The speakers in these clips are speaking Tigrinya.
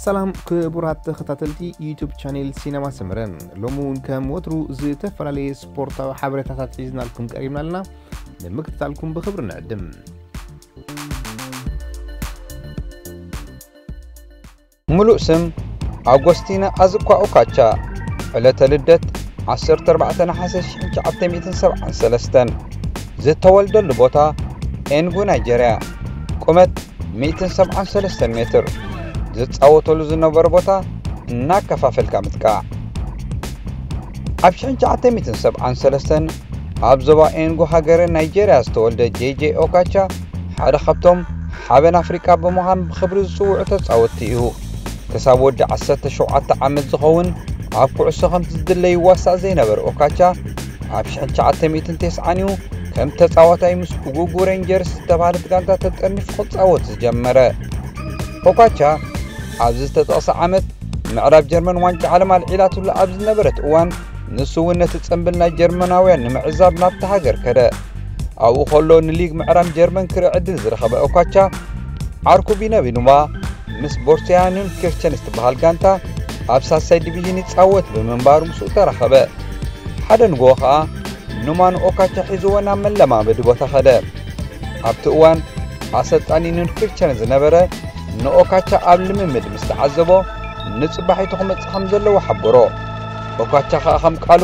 ሰላም ክቡራት ተኸታተልቲ ዩቱብ ቻኔል ሲነማ ሰመረ፣ ሎሚ እውን ከም ወትሩ ዝተፈላለየ ስፖርታዊ ሓበሬታታት ሒዝናልኩም ቀሪብና ኣለና። ንምክትታልኩም ብኽብሪ ንዕድም። ሙሉእ ስም ኣጎስቲነ ኣዝኳ ኦካቻ፣ ዕለተ ልደት ዓሰርተ ኣርባዕተ ነሓሰ ሽሕን ትሽዓተ ሚእትን ሰብዓን ሰለስተን፣ ዝተወልደሉ ቦታ ኤንጉ ናይጀርያ፣ ቁመት ሚእትን ሰብዓን ሰለስተን ሜትር፣ ዝጻወተሉ ዝነበረ ቦታ እናከፋፈልካ ምጥቃዕ። ኣብ ሽሕን ትሽዓተ ሚእትን ሰብዓን ሰለስተን ኣብ ዞባ ኤንጉ ሃገረ ናይጀርያ ዝተወልደ ጄጄ ኦካቻ ሓደ ካብቶም ሓበን ኣፍሪቃ ብምዃን ብኽብሪ ዝጽውዑ ተጻወትቲ እዩ። ክሳብ ወዲ ዓሰርተ ሸውዓተ ዓመት ዝኸውን ኣብ ኩዕሶ ከምቲ ዝድለ ይዋሳእ ዘይነበረ ኦካቻ ኣብ ሽሕን ትሽዓተ ሚእትን ተስዓን እዩ ከም ተጻዋታይ ምስ ኡጉጉ ሬንጀርስ ዝተባህለት ጋንታ ተጠርኒፉ ክጻወት ዝጀመረ። ኦካቻ ኣብዚ ዝተጠቕሰ ዓመት ምዕራብ ጀርመን ዋንጫ ዓለም ኣልዒላትሉ ኣብ ዝነበረት እዋን ንሱ እውን ነቲ ጽምብል ናይ ጀርመናውያን ንምዕዛብ ናብታ ሃገር ከደ። ኣብኡ ከሎ ንሊግ ምዕራብ ጀርመን ክርኢ ዕድል ዝረኸበ ኦካቻ ዓርኩ ቢነቢኑማ ምስ ቦርሲያ ኑንክርቸን እትበሃል ጋንታ ኣብ ሳልሳይ ዲቪዥን ይጻወት ብምንባሩ ምስኡ ተራኸበ። ሓደ ንግሆ ኸኣ ኑማ ንኦካቻ ሒዝዎ ናብ መለማመዲ ቦታ ኸደ። ኣብቲ እዋን ኣሰልጣኒ ኑንክርቸን ዝነበረ ንኦካቻ ኣብ ልምምድ ምስ ተዓዘቦ ንጽባሒቱ ክመጽእ ከም ዘለዎ ሓበሮ። ኦካቻ ኸኣ ከም ቃሉ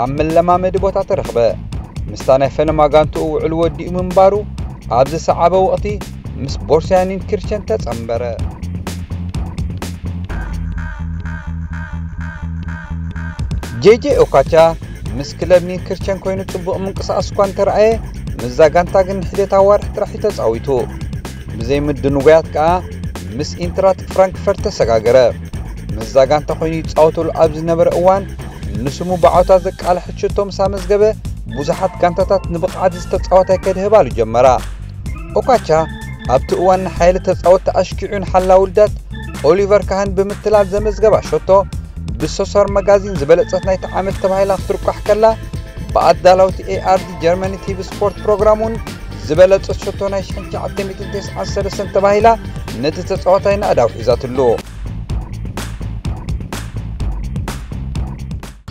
ኣብ መለማመዲ ቦታ ተረኽበ። ምስታ ናይ ፈለማ ጋንትኡ ውዕሉ ወዲኡ ምንባሩ ኣብ ዝሰዓበ ወቕቲ ምስ ቦርሲያ ኒንክርቸን ተጸንበረ። ጄጄ ኦካቻ ምስ ክለብ ኒንክርቸን ኮይኑ ጽቡቕ ምንቅስቓስ እኳ እንተረኣየ ምስዛ ጋንታ ግን ንሒደት ኣዋርሕ ጥራሕ እዩ ተጻዊቱ። ብዘይ ምድንጓያት ከኣ ምስ ኢንትራክት ፍራንክፈርት ተሰጋገረ። ምስዛ ጋንታ ኮይኑ ይጻወተሉ ኣብ ዝነበረ እዋን ንስሙ ብዓውታ ዘቃልሐት ሸቶ ምስ ኣመዝገበ ብዙሓት ጋንታታት ንብቕዓት እዚ ተጻዋታይ ከድህባሉ ጀመራ። ኦካቻ ኣብቲ እዋን ንሓያለ ተጻወትቲ ኣሽኪዑ ንሓላ ውልዳት ኦሊቨር ካህን ብምትላል ዘመዝገባ ሸቶ ብሶሰር መጋዚን ዝበለጸት ናይቲ ዓመት ተባሂላ ክትርቋሕ ከላ ብኣዳለውቲ ኤኣርዲ ጀርመኒ ቲቪ ስፖርት ፕሮግራም እውን ዝበለጸት ሸቶ ናይ ሽሕን ትሽዓተ ሚእትን ተስዓን ሰለስተን ተባሂላ ነቲ ተጻዋታይ ናእዳው ሒዛትሉ።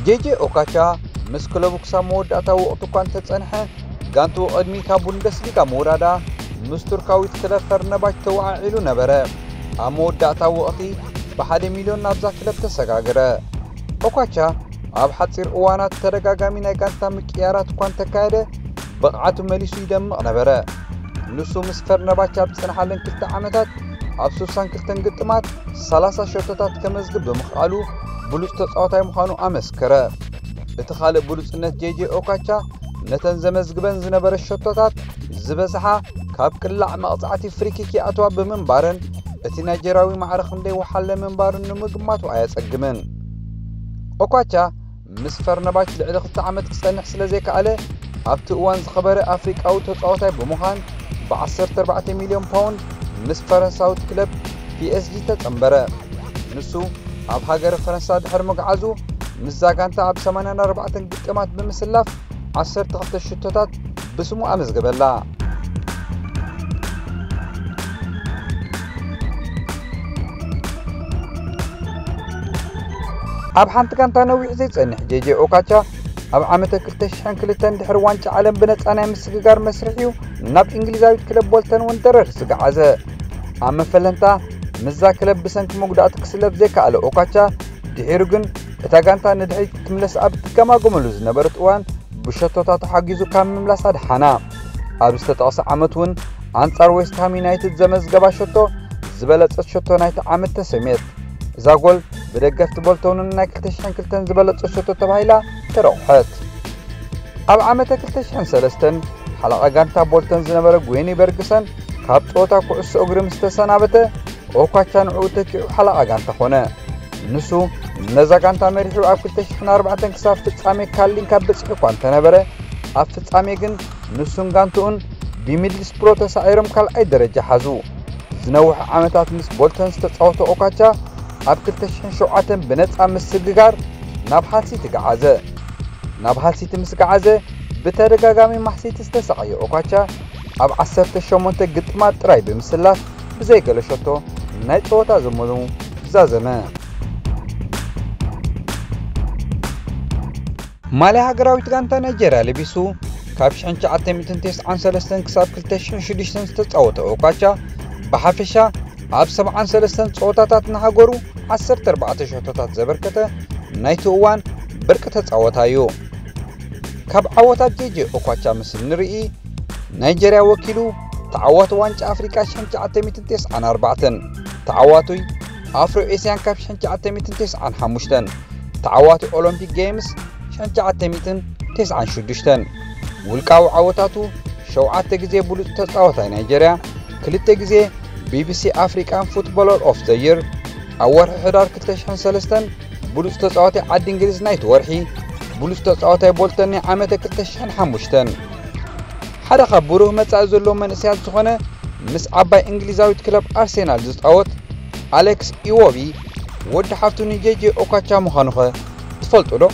ጄጄ ኦካቻ ምስ ክለቡ ክሳብ መወዳእታ ወቕቲ እኳ እንተጸንሐ ጋንትኡ ቅድሚ ካብ ቡንደስሊጋ ምውራዳ ምስ ቱርካዊት ክለብ ፈርነባች ተወዓዒሉ ነበረ። ኣብ መወዳእታ ወቕቲ ብሓደ ሚልዮን ናብዛ ክለብ ተሰጋገረ። ኦካቻ ኣብ ሓጺር እዋናት ተደጋጋሚ ናይ ጋንታ ምቅያራት እኳ እንተካየደ ብቕዓቱ መሊሱ ይደምቕ ነበረ። ንሱ ምስ ፈርነባች ኣብ ዝጸንሓለን ክልተ ዓመታት ኣብ ስሳን ክልተን ግጥማት ሰላሳ ሸቶታት ከመዝግብ ብምኽኣሉ ብሉጽ ተጻዋታይ ምዃኑ ኣመስከረ። እቲ ካልእ ብሉጽነት ጄጄ ኦካቻ ነተን ዘመዝግበን ዝነበረ ሸቶታት ዝበዝሓ ካብ ቅላዕ መቕጻዕቲ ፍሪኪክ ይኣትዋ ብምንባረን እቲ ናይጀርያዊ ማዕረ ክንደይ ወሓለ ምንባሩን ንምግማቱ ኣየጸግምን። ኦኳቻ ምስ ፈርነባች ልዕሊ ክልተ ዓመት ክጸንሕ ስለ ዘይከኣለ ኣብቲ እዋን ዝኸበረ ኣፍሪቃዊ ተጻዋታይ ብምዃን ብ ዓሰርተ ኣርባዕተ ሚልዮን ፓውንድ ምስ ፈረንሳዊት ክለብ ፒኤስጂ ተጸንበረ። ንሱ ኣብ ሃገረ ፈረንሳ ድሕሪ ምግዓዙ ምስዛ ጋንታ ኣብ ሰማንያን ኣርባዕተን ግጥማት ብምስላፍ ዓሰርተ ክልተ ሽቶታት ብስሙ ኣመዝገበላ። ኣብ ሓንቲ ጋንታ ነዊሕ ዘይጸንሕ ጄጄ ኦካቻ ኣብ ዓመተ ክልተ ሽሕን ክልተን ድሕሪ ዋንጫ ዓለም ብነጻ ናይ ምስግጋር መስርሕ እዩ ናብ እንግሊዛዊት ክለብ ቦልተን ወንደረርስ ዝገዓዘ። ኣብ መፈለንታ ምስዛ ክለብ ብሰንኪ መጉዳእቲ ክስለፍ ዘይከኣለ ኦካቻ ድሒሩ ግን እታ ጋንታ ንድሕሪት ክትምለስ ኣብ እትገማገመሉ ዝነበረት እዋን ብሸቶታት ተሓጊዙ ካብ ምምላስ ኣድሓና። ኣብ ዝተጠቕሰ ዓመት እውን ኣንጻር ዌስትሃም ዩናይትድ ዘመዝገባ ሸቶ ዝበለጸት ሸቶ ናይቲ ዓመት ተሰምየት። እዛ ጎል ብደገፍቲ ቦልቶንን ናይ ክልተ ሽሕን ክልተን ዝበለጸት ሸቶ ተባሂላ ተረቑሐት። ኣብ ዓመተ ክልተ ሽሕን ሰለስተን ሓለቓ ጋንታ ቦልተን ዝነበረ ጉዌኒ በርግሰን ካብ ጸወታ ኩዕሶ እግሪ ምስ ተሰናበተ ኦኳቻ ንዕኡ ተኪኡ ሓለቓ ጋንታ ኾነ። ንሱ ነዛ ጋንታ መሪሑ ኣብ ክልተ ሽሕን ኣርባዕተን ክሳብ ፍጻሜ ካርሊንግ ካብ በጺሑ እኳ እንተነበረ ኣብ ፍጻሜ ግን ንሱን ጋንትኡን ብሚድልስብሮ ተሳዒሮም ካልኣይ ደረጃ ሓዙ። ዝነውሐ ዓመታት ምስ ቦልተን ዝተጻወተ ኦኳቻ ኣብ ክልተ ሽሕን ሸውዓተን ብነጻ ምስግጋር ናብ ሃል ሲቲ ገዓዘ። ናብ ሃል ሲቲ ምስ ገዓዘ ብተደጋጋሚ ማህ ሲቲ ዝተሳቐየ ኦኳቻ ኣብ ዓሰርተ ሸሞንተ ግጥማት ጥራይ ብምስላፍ ብዘይ ገለ ሸቶ ናይ ጸወታ ዘመኑ ዛዘመ። ማልያ ሃገራዊት ጋንታ ናይጀርያ ለቢሱ ካብ ሽሕን ትሽዓተ ሚእትን ተስዓን ሰለስተን ክሳብ ክልተ ሽሕን ሽዱሽተን ዝተጻወተ ኦኳቻ፣ ብሓፈሻ ኣብ ሰብዓን ሰለስተን ጸወታታት ንሃገሩ ዓሰርተ ኣርባዕተ ሸቶታት ዘበርከተ ናይቲ እዋን ብርቂ ተጻወታይ እዩ። ካብ ዓወታት ጄጄ ኦኳቻ ምስ እንርኢ፣ ናይጀርያ ወኪሉ ተዓዋቲ ዋንጫ ኣፍሪቃ ሽሕን ትሽዓተ ሚእትን ተስዓን ኣርባዕተን፣ ተዓዋቱይ ኣፍሮ ኤስያን ካፕ ሽሕን ትሽዓተ ሚእትን ተስዓን ሓሙሽተን፣ ተዓዋቲ ኦሎምፒክ ጌምስ ሽሕን ትሽዓተ ሚእትን ተስዓን ሽዱሽተን። ውልቃዊ ዓወታቱ፣ ሸውዓተ ግዜ ብሉጽ ተጻዋታይ ናይጀርያ፣ ክልተ ግዜ ቢቢሲ ኣፍሪቃን ፉትቦለር ኦፍ ዘ ይር፣ ኣብ ወርሒ ሕዳር ክልተ ሽሕን ሰለስተን ብሉጽ ተጻዋታይ ዓዲ እንግሊዝ ናይቲ ወርሒ፣ ብሉጽ ተጻዋታይ ቦልተን ናይ ዓመተ ክልተ ሽሕን ሓሙሽተን። ሓደ ካብ ብሩህ መጻኢ ዘለዎ መንእሰያት ዝኾነ፣ ምስ ዓባይ እንግሊዛዊት ክለብ ኣርሴናል ዝጻወት ኣሌክስ ኢዎቢ፣ ወዲ ሓፍቱ ንጄጄ ኦኳቻ ምዃኑኸ ትፈልጡ ዶ?